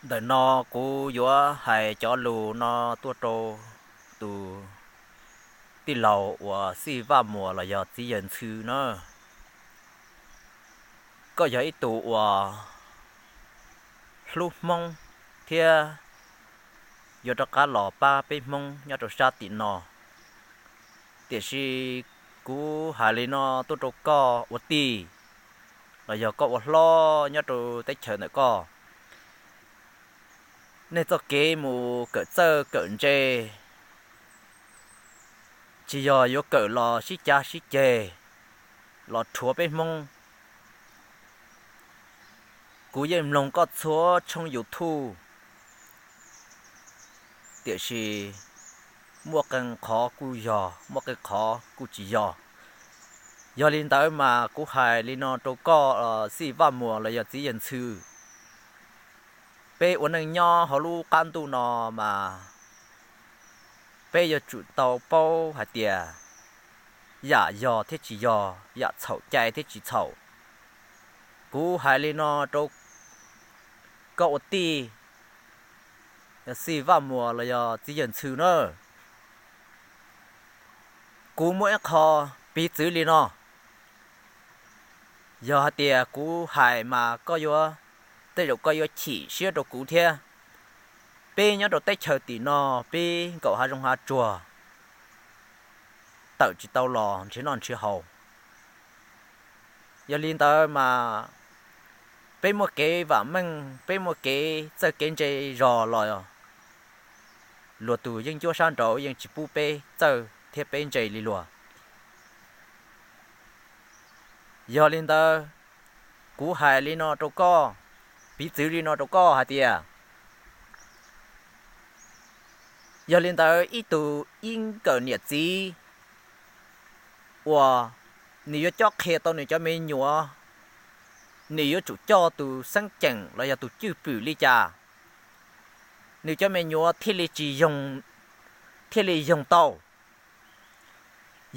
Ntawm no kuv yuav hais cov lus no tuaj rau tus tij laug uas Xij Vaj Muas los yog txiv yawg Ntxhw na. Koj yog ib tug uas hlub Hmoob thiab yuav rov qab los pab peb Hmoob nyob rau sab tim no. Tiam sis kuv hais li no tuaj rau koj ua tij los yog koj ua hlob nyob rau teb chaws ntawm koj, nej txoj kev mus kawm txawj kawm ntse tsis yog yuav kawm los sib cav sib ceg los rhuav peb Hmoob. Kuv yeej mloog koj txhua tshooj YouTube, tiam sis muaj qee qhov kuj yog, muaj qee qhov kuj tsis yog. Yog li ntawd mas kuv hais li no rau koj, Xij Vaj Muas los yog txiv yawg Ntxhw, peb ua neej nyob hauv lub qab ntuj no mas peb yuav tsum tau paub hais tias yam yog thiab tsis yog, yam txhaum cai thiab tsis txhaum. Kuv hais li no rau koj ua tij, yog Xij Vaj Muas los yog txiv yawg Ntxhw na, kuv muaj ib qho piv txwv li no. Yog hais tias kuv hais mas koj yuav, tej zaum koj yuav chim siab rau kuv thiab. Peb nyob rau teb chaws tim no, peb nkaum hav zoov hav tsuag, tawm tsis tau los nrhiav noj nrhiav haus. Yog li ntawd mas peb muaj kev vam meej, peb muaj kev txawj kev ntse zog los luag tus yeeb ncuab sab nraud yeej tsis pub peb txawj thiab peb ntse li luag. Yog li ntawd, kuv hais li no rau koj, piv txwv li no rau koj hais tias, yog li ntawd ib tug ib nkawm niam txiv uas nws yuav cob qhia tau nws cov me nyuam, nws yuav tsum coj tus xeeb ceem los yog tus cwj pwm li cas, nws cov me nyuam thiaj li tsis, thiaj li yoog tau.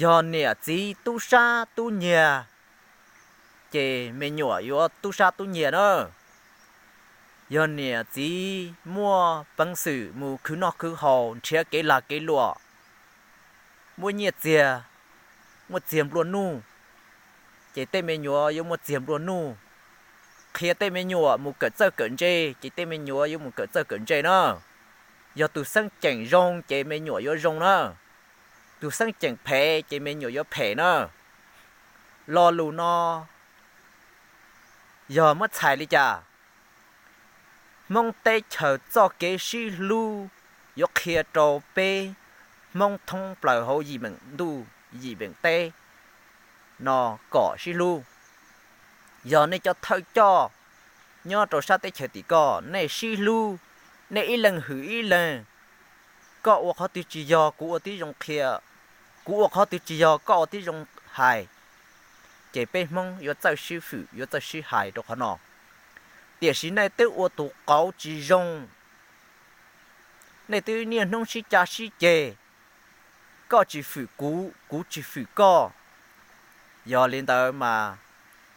Yog niam txiv tub sab tub nyiag, ces me nyuam yuav tub sab tub nyiag na. Yog niam txiv muaj peev xwm mus khwv noj khwv haus nrhiav kev lag kev luam, muaj nyiaj txiag, muaj txiag nplua nuj, ces tej me nyuam yuav muaj txiag nplua nuj. Qhia tej me nyuam mus kawm txawj kawm ntse, ces tej me nyuam yuav mus kawm txawj kawm ntse na. Yog tus xeeb ceem zoo ces me nyuam yuav zoo na, tus xeeb ceem phem ces me nyuam yuav phem na. Lo lus no yog muab txhais li cas? Hmoob teb chaws txoj kev sib hlub yuav qhia rau peb Hmoob thoob plaws hauv yim meem ntuj yim meem teb no kom sib hlub. Yog nej cov thawj coj nyob rau sab teb chaws tim koj, nej sib hlub, nej ib leeg hwm ib leeg, koj ua qhov twg tsis yog kuv ua tib zoo qhia, kuv ua qhov twg tsis yog koj ua tib zoo hais, ces peb Hmoob yuav txawj sib hwm yuav txawj sib hais rau qhov no. Tiam sis nej twb ua tus qauv tsis zoo, nej twb niaj hnub sib cav sib ceg, koj tsis hwm kuv, kuv tsis hwm koj. Yog li ntawd mas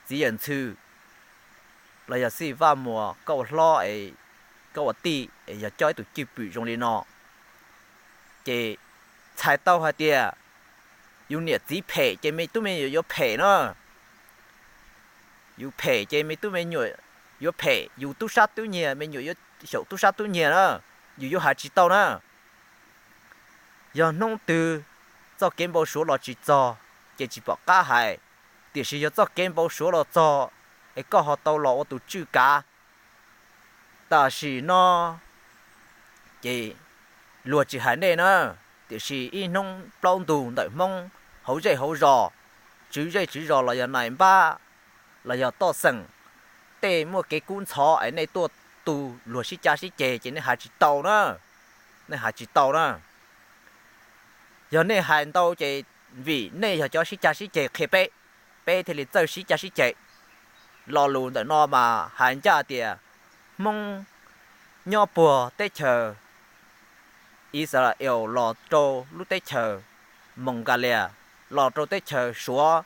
txiv yawm ntxhw los yog xij Vaj Muas, koj ua hlob, koj ua tij es yog coj ib tug cwj pwm zoo li no, ces txhais tau hais tias yus niam txiv phem ces me tub me nyuam yuav phem na. Yus phem ces me tub me nyuam yuav phem, yus tub sab tub nyiag me nyuam yuav xyaum tub sab tub nyiag na, yus yuav hais tsis tau na. Yog hnub twg txoj kev npau suav los tsis txog ces tsis pom qab hais, tiam sis yog txoj kev npau suav los txog es koj ho tau los ua tus tswj kav, tam sim no ces luag tsis hais nej na, tiam sis ib hnub plaub ntug ntawm Hmoob hauv zej hauv zos, tswv zej tswv zos los yog nais npab los yog toj xeem, tej muaj kev kub ntxhov es nej tuaj tu luag sib cav sib ceg ces nej hais tsis tau na, nej hais tsis tau na. Yog nej hais ntau ces vim nej yog cov sib cav sib ceg qhia peb, peb thiaj li txawj sib cav sib ceg. Lo lus ntawm no mas hais ncaj tias Hmoob nyob puag teb chaws Israel los rau lub teb chaws Mongolia, los rau teb chaws Suav,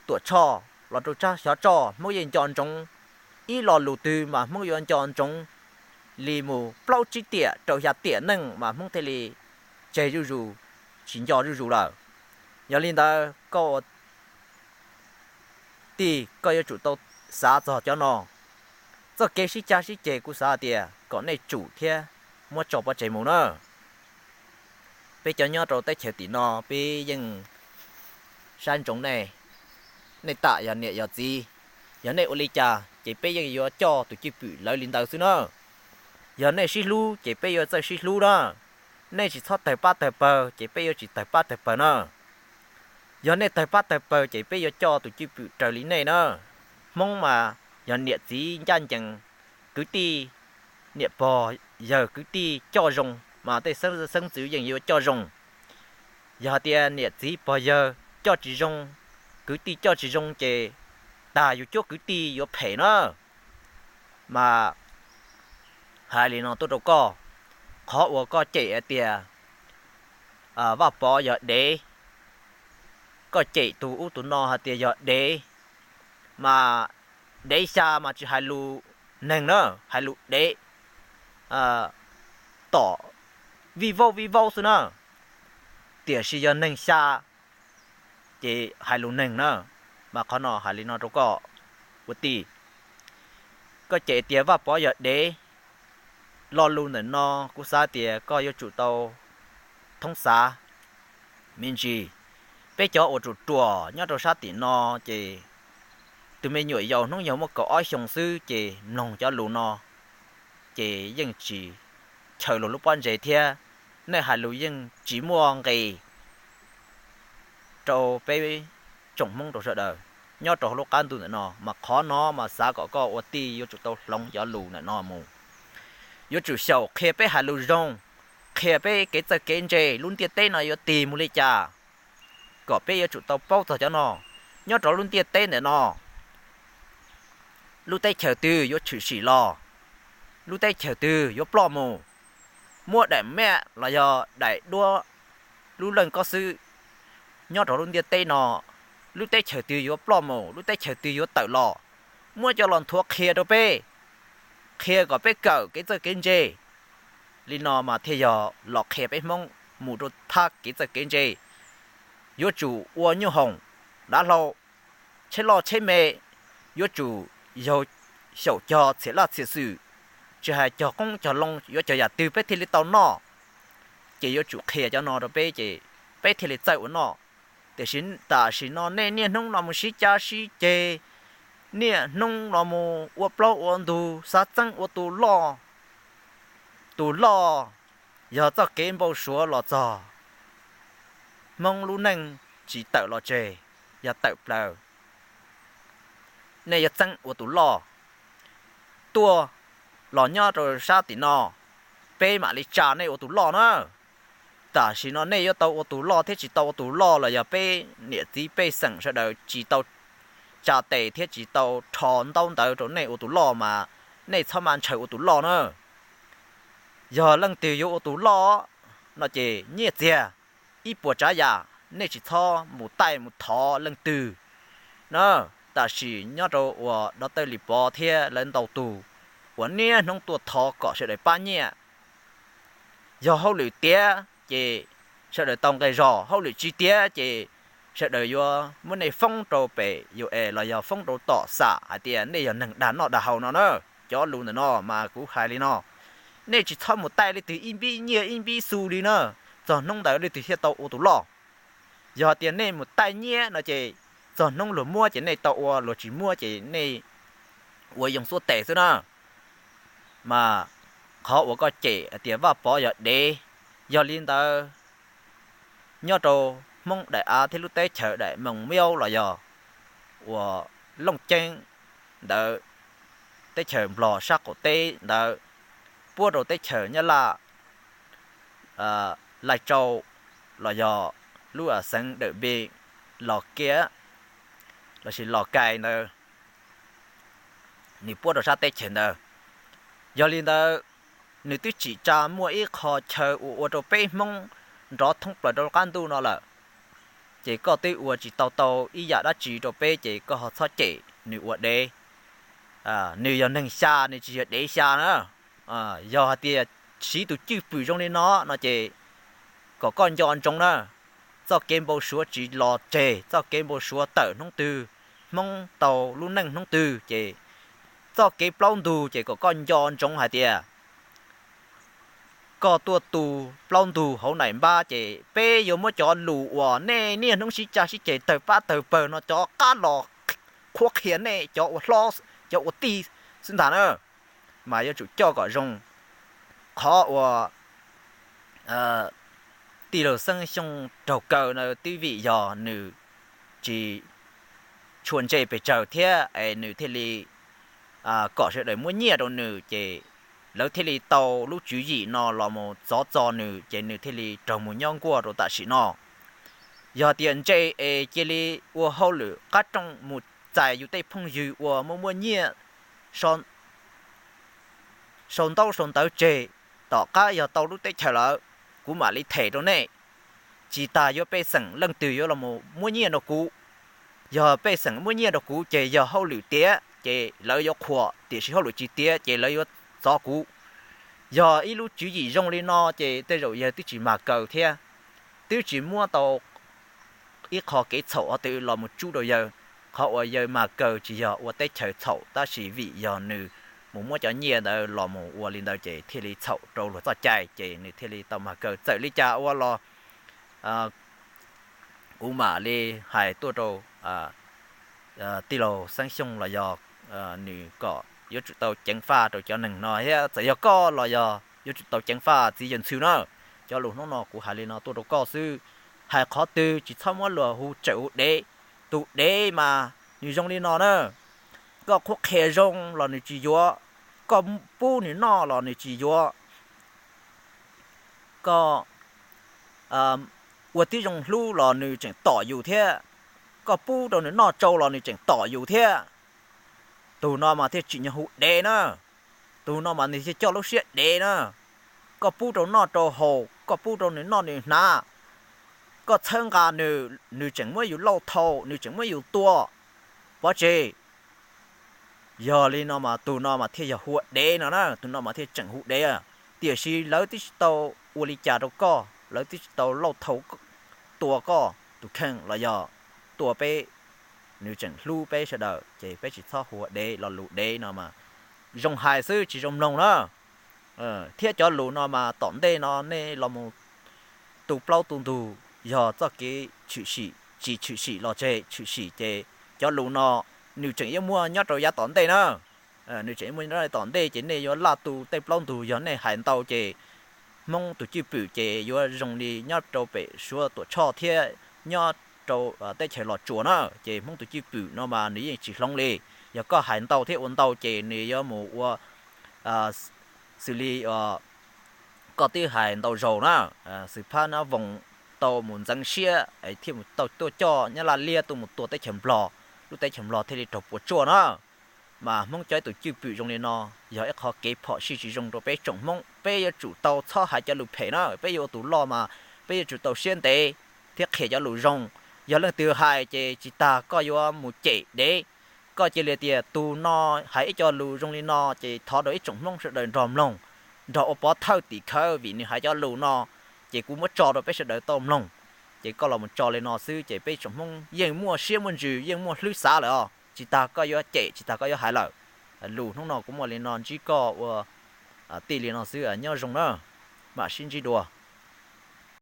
Tuam Tshoj, los rau xyov tsoj, Hmoob yeej nco ntsoov. Ib lo lus twg mas Hmoob yuav nco ntsoov, li mus plaub tsib tiam rau xya tiam neej mas Hmoob thiaj li tseg zuj zus, tsis nco zuj zus lawm. Yog li ntawd koj ua tij koj yuav tsum tau xav txog cov no. Txoj kev sib cav sib ceg kuv xav tias kom nej tsum thiab muab tso pov tseg mus na. Peb cov nyob rau teb chaws tim no peb yeej saib ntsoov nej, nej tam yog niam yog txiv, yog nej ua li cas ces peb yeej yuav coj tus cwj pwm lawv li ntawd xwb na. Yog nej sib hlub ces peb yuav txawj sib hlub na. Nej tsis txhob tawg pab tawg pawg ces peb yuav tsis tawg pab tawg pawg na. Yog nej tawg pab tawg pawg ces peb yuav coj tus cwj pwm raws li nej na. Hmoob mas yog niam txiv ncaj ncees, kwv tij, niam pog yawg kwv tij coj zoo mas tej xeeb ntxwv yeej yuav coj zoo. Yog hais tias niam txiv pog yawg coj tsis zoo, kwv tij coj tsis zoo ces tag yus cuab kwv tij yuav phem na. Mas hais li no tuaj rau koj, qhov uas koj cem hais tias Vaj Pov yog dev, koj cem tus ub tus no hais tias yog dev, mas dev xya mas tsis hais lus neeg na, hais lus dev tom vij vaub vij vaub xwb na, tiam sis yog neeg xya ces hais lus neeg na. Mas qhov no hais li no rau koj ua tij, koj cem tias Vaj Pov yog dev, lo lus ntawm no kuv xav tias koj yuav tsum tau thoob xav me ntsis. Peb cov uas ruam ruam nyob rau sab tim no ces tus me nyuam yaus hnub nyoog muaj kaum ob xyoo xwb ces mloog cov lus no ces yeej tsis chaw luag lub pob ntseg thiab. Nej hais lus yeej tsis muaj nqis rau peb tsoom Hmoob rau sawv daws nyob rau hauv lub qab ntuj ntawm no, mas qhov no mas xav kom koj ua tij yuav tsum tau hloov cov lus ntawm no mus. Yuav tsum xyaum qhia peb hais lus zoo, qhia peb kev txawj kev ntse, lub ntiaj teb no yuav tig mus li cas, kom peb yuav tsum tau paub txog cov no. Nyob rau lub ntiaj teb ntawm no, lub teb chaws twg yuav tshwm sim los, lub teb chaws twg yuav ploj mus, muab daim maj los yog daim duab lub leej kob xwb, nyob rau lub ntiaj teb no, lub teb chaws twg yuav ploj mus, lub teb chaws twg yuav tawm los, muab coj los nthuav qhia rau peb, qhia kom peb kawm kev txawj kev ntse. Li no mas thiaj yog los qhia peb Hmoob mus rau thab kev txawj kev ntse. Yuav tsum ua nyuj hoom, dav hlau, tsheb loj tsheb me, yuav tsum yog xyaum cog txhiam laj txhiam xwm, tsis hais cog qoob cog loo, yuav cog yam twg peb thiaj li tau noj. Ces yuav tsum qhia cov no rau peb ces peb thiaj li txawj ua noj. Tiam sis tam sim no nej niaj hnub no mus sib cav sib ceg, niaj hnub no mus ua plaub ua ntug xav txeeb ua tus loj, tus loj, yog txoj kev npau suav los txog Hmoob lub neej tsis tawm los tseg, yog tawm plaws, nej yuav txeeb ua tus loj tuaj los nyob rau sab tim no, peb mam li tsa nej ua tus loj na. Tam sim no nej yuav tau ua tus loj thiab tsis tau ua tus loj los yog peb niam txiv pej xeem sawv daws tsis tau tsa tes thiab tsis tau rho ntaub ntawv rau nej ua tus loj mas nej txhob mas ntshaw ua tus loj na. Yog leej twg yuav ua tus loj no ces nyiaj txiag ib puas tsav yam, nej tsis txhob mus taij mus thov leej twg na. Tam sim nyob rau uas Dov Tawj Lis Pov thiab lawv ntau tus uas niaj hnub tuaj thov kom sawv daws pab nyiaj. Yog hauj lwm tiav ces sawv daws tau nqe zog, hauj lwm tsis tiav ces sawv daws yuav muab nej foob rau pem U S los yog foob rau tom xam hais tias nej yog neeg dag noj dag haus no na. Cov lus ntawm no mas kuv hais li no, nej tsis txhob mus taij leej twg ib npib nyiaj ib npib xu li na, txog hnub ntawd leej twg thiaj tau ua tus loj. Yog tias nej mus taij nyiaj no ces txog hnub luag muab ces nej tau ua, luag tsis muab ces nej ua yoo xuab tes xwb na. Mas qhov uas koj cem hais tias Vaj Pov yog dev, yog li ntawd nyob rau Hmoob daim av thiab lub teb chaws daim Moos Miaub los yog uas Looj Ceeb ntawd, teb chaws Nplog sab qaum teb ntawd, puab rau teb chaws Nyab Laj, Lais Tsau los yog lub xeev Dawm Npe, Los Kiav lossis Los Kais ntawd, nws puab rau sab teb chaws ntawd. Yog li ntawd, nws twb tsim tsa muaj ib qho chaw uas ua rau peb Hmoob nrov thoob plaws rau qab ntuj no lawm, ces koj twb ua tsis tau tau ib yam dab tsi rau peb ces koj ho txhob cem nws ua dev. Nws yog neeg xya, nws tsis yog dev xya na. Yog hais tias siv tus cwj pwm zoo li no no ces kom koj nco ntsoov na, txoj kev npau suav tsis los tseg, txoj kev npau suav tawm hnub twg, Hmoob tau lub neej hnub twg ces txoj kev plaub ntug ces kom koj nco ntsoov hais tias koj tuaj tu plaub ntug hauv nais npab ces peb yuav muab cov lus uas nej niaj hnub sib tsa sib ceg tawg pab tawg pawg no cov qab los qhuab qhia nej cov ua hlob, cov ua tij xwb ntag na. Mas yuav tsum coj kom zoo. Qhov uas tij laug Xeeb Xyooj raug kaw no twb vim yog nws tsis tshua ntse pes tsawg thiab es nws thiaj li kom sawv daws muab nyiaj rau nws ces lawv thiaj li tau lub tswv yim no los mus txov txo nws ces nws thiaj li raug mus nyob nkuaj rau tam sim no. Yog tias ntse es cia li ua hauj lwm qab rooj mus txais yus tej phooj ywg uas muaj muaj nyiaj sau ntaub sau ntawv tseg, tom qab yog tau lub teb chaws lawm, kuv mam li them rau nej. Tsis tas yuav pej xeem leej twg yuav los muab nyiaj rau kuv. Yog pej xeem muab nyiaj rau kuv ces yog hauj lwm tiav ces lawv yuav qhuas, tiam sis hauj lwm tsis tiav ces lawv yuav txov kuv. Yog ib lub tswv yim zoo li no ces tej zaum yawg twb tsis mag kaw thiab, twb tsis muab tau ib qho kev txhaum qhov twg los mus tsub rau yawg. Qhov uas yawg mag kaw tsis yog ua teb chaws txhaum tab sis vim yog nws mus muab cov nyiaj ntawd los mus ua li ntawd ces thiaj li txhaum rau luag txoj cai ces nws thiaj li tau mag kaw. Txawm li cas ua los kuv mam li hais tuaj rau tij laug Xeeb Xyooj los yog nws kom yuav tsum tau ceev faj rau cov neeg no thiab txawm yog koj los yog yuav tsum tau ceev faj txiv yawg Ntxhw na. Cov lus hnub no kuv hais li no tuaj rau koj xwb, hais qhov twg tsis txhob muab luag hu tsawm hu dev. Tus dev mas nws zoo li no na, koj qhuab qhia zoo los nws tsis yuav, koj pub nws noj los nws tsis yuav, koj ua tib zoo hlub los nws tseem tom yus thiab, koj pub rau nws noj tsau los nws tseem tom yus thiab. Tus no mas thiaj tsim nyog hu dev na, tus no mas nws thiaj coj lub siab dev na. Koj pub rau noj rau haus, koj pub rau nws noj nws hnav, koj txhawb nqa nws, nws tseem muab yus lauj thau, nws tseem muab yus tua pov tseg. Yog li no mas tus no mas thiaj yog hu ua dev no na, tus no mas thiaj tseem hu dev. Tiam sis lawv twb tsis tau ua li cas rau koj, lawv twb tsis tau lauj thau tua koj tus kheej los yog tua peb, nws tseem hlub peb sawv daws ces peb tsis txhob hu ua dev, lo lus dev no mas zoo hais xwb tsis zoo mloog na. Thiab cov lus no mas tom ntej no nej los mus tu plaub tu ntug yog txoj kev tshwm sim, tsis tshwm sim los tseg, tshwm sim ces cov lus no nws tseem yuav muaj nyob rau yav tom ntej na. Nws tseem yuav muaj nyob rau tom ntej ces nej yuav laj tu tej plaub ntug, yog nej hais ntau ces Hmoob tus cwj pwm ces yuav zoo li nyob rau pem Suav Tuam Tshoj thiab nyob rau teb chaws Los Tsuas na. Ces Hmoob tus cwj pwm no mas nws yeej tsis hloov li. Yog koj hais ntau thiab ua ntau ces nws yuav mus ua xws li koj twb hais ntau zaus na, xwm phab nab voos tau mus ntxeev siab thiaj mus tau tuaj coj Nyab Laj liab tuaj mus tua teb chaws Nplog, lub teb chaws Nplog thiaj li raug puas tsuaj na. Mas Hmoob cov ib tus cwj pwm zoo li no yog ib qho kev phom sij tsis zoo rau peb tsoom Hmoob. Peb yuav tsum tau txhob hais cov lus phem na, peb yuav ua tus loj mas peb yuav tsum tau siab ntev thiab qhia cov lus zoo. Yog leej twg hais ces tsis tas koj yuav mus cem dev, koj cia li tias tus no hais ib co lus zoo li no ces thov rau ib tsoom Hmoob sawv daws nrog mloog, nrog ua pov thawj tim khawv vim nws hais cov lus no ces kuv muab tso rau peb sawv daws tau mloog. Ces koj los mus tso li no xwb ces peb tsoom Hmoob yeej muaj siab muaj ntsws, yeej muaj hlwb xav lawm os. Tsis tas koj yuav cem, tsis tas koj yuav hais lawm. Lus hnub no kuv muaj li no ntsib koj ua tij li no xwb, nyob zoo na, mam sib ntsib dua.